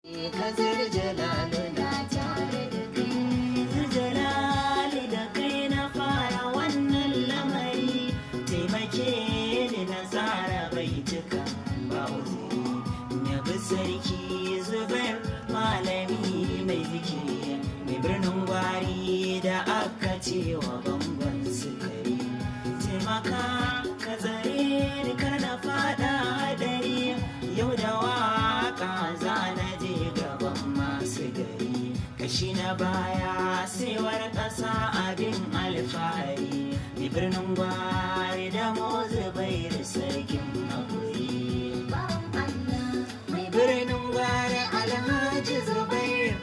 Ka Jalalu na tare da kai. Jalalu da kai na fara wannan lamari, taimake ni na tsara baituka ba uzuri. Yabi Sarki Zubair, malami mai zikiri, mai Birnin Gwari da aka cewa bangon sukari. Taimaka ka tsare ni, kar na fada hadari. Yau da waka za na je gaban masu gari, kashi na baya saiwar ƙasa abin alfahari, mai Birnin Gwari da mo Zubairu, sarkin hakuri. Mai Birnin Gwari, Alhaji Zubair,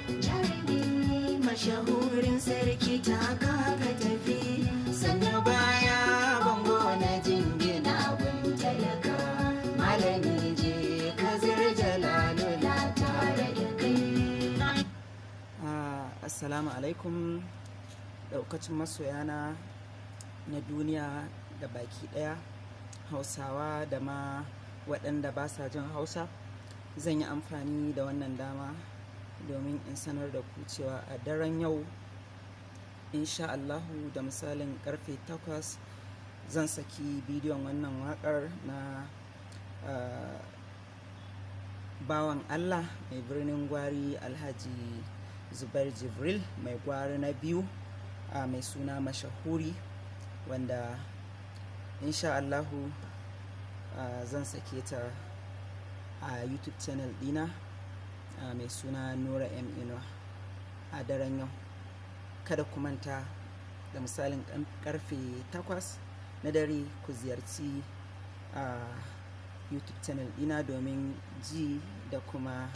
mashahurin sarki, ta ka tafi sannu baya bango na jingina gun talaka. Malami je ka Jalalu na tare da kai. Assalamu alaikum daukacin masoyana na duniya da baki daya, Hausawa da ma waɗanda ba sa jin Hausa. Zan yi amfani da wannan dama domin in sanar da ku cewa a daren yau, insha Allahu, da misalin karfe 8 zan saki bidiyon wannan wakar na bawan Allah mai Birnin Gwari, Alhaji Zubair Jibril Mai Gwari na biyu, mai suna Mashahuri, wanda insha Allahu zan sake ta a YouTube channel dina mai suna Nura M Inuwa a daren yau. Kada ku manta, da misalin karfe 8 na dare ku ziyarci a YouTube channel dina domin ji da kuma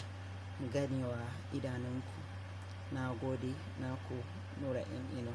ganewa idanunku. Na gode, naku Nura M Inuwa.